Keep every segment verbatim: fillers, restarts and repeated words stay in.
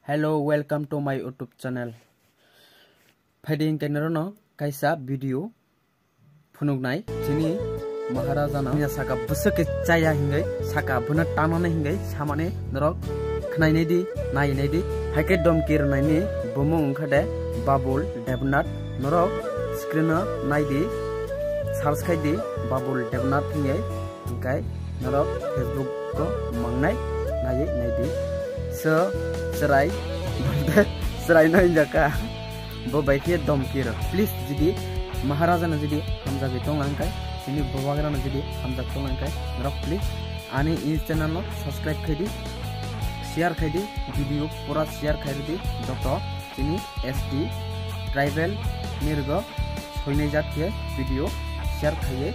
Hello, welcome to my YouTube channel. Phaidi hingke norokno kaisa video phunuknai chini Maharaja no. Saka bwswk khe chaya hingke saka bono tanani hingke samani norok khnainai di, nainai di. Haikhe domki rwnaini bumung wngkha de Babul Debnath. Norok screen o nai di, search khai di Babul Debnath hingke. Hingkai norok Facebook o mangnai naiwi naidi. So, chwrai, chwrai no hinjakha. Bo bai khe domki rw. Please, jodi Maharaja no jodi hamjagwi tonglang kai, chini bubagra no jodi hamjak tonglang kai, norok please ani in channel no subscribe khai di, share khai di, video pura share khai di, joto chini S T tribal ni rwgo soinai jat khe video share khaiwi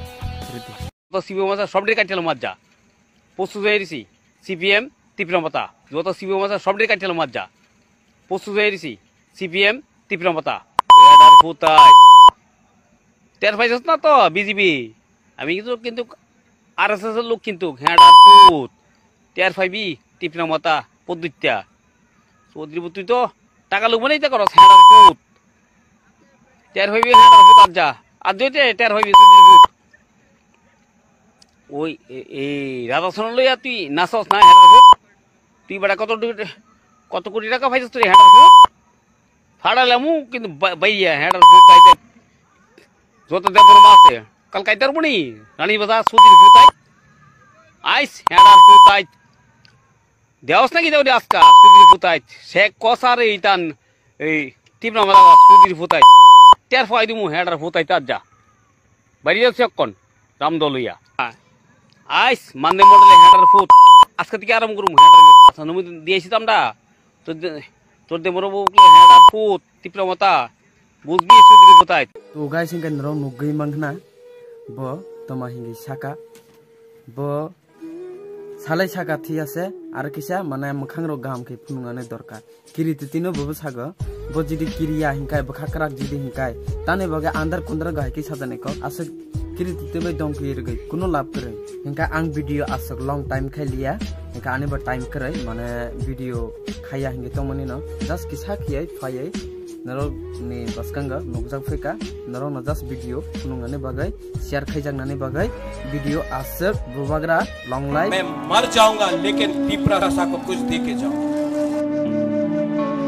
rw di. Joto sibo masa sobde kaitelo majja. Postu jai risi C P M Tipra Motha. Joto sibo masa sobde kaitelo majja. Postu jai risi C P M Tipra Motha. Yadar putai. Ter paisas na to B J P. Ami kintu, kintu R S S lok kintu. Yadar put. Ter paibi Tipra Motha. Poditya. Sodri butui to. Taka lubunai ta koro. Yadar put. Ter hoibi hundred foot arja. Adjoite ter hoibi sudri foot. Oi, e, e, Radha Sono loya tui nasos na hundred foot. Tui bada koto du-, koto koti taka paisas tui hundred foot. Phada lamu kintu ba-, baiya hundred foot tai tai. Joto debor mase. Kal kaitar buni. Rani baza sudri foot tai. Ais hundred foot tai. Deos na ki deodi aska, sudri putai, sek kosar itan, ei, Tipra Motha sudri putai. Ter fai dumu hundred foot tai ta ja. Bari jak sek kon, ram doluya. Ais, mande model hundred foot. Aska tiki aram gurum hundred foot. Asa numu diya si tam da. Tor de, tor de moro bu hundred foot, Tipra Motha. Bujbi sudri putai. To guys, hingke norok nugwi mankhna. Bo, toma hingi saka. Bo, Salai saka thiyase, aro kisa mane mwkhang rok kaham khe phunuknani dorkar. Kiri titino bobo sago, bo jidi kiriya hinkai, bwkha kwrak jidi hinkai, tani bagwi andar kundra gai khe sajani kok, aswk kiri titino bai dong khe rwgwi, kuno lab kwrwi. Hinka ang video aswk long time khai liya, hinka ani bo time kwrwi, mane video khaiya hinwi tongmani no, just kisa khiyai phaiwi, norok ni bwskango nukjak phaika, norok no just video phunuknani bagwi. Share khaijaknani bagwi video aswk bubagra long life. मैं मर जाऊंगा लेकिन तिपरा भाषा को कुछ दे के जाऊंगा।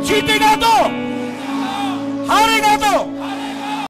जीतेगा तो, हारेगा तो,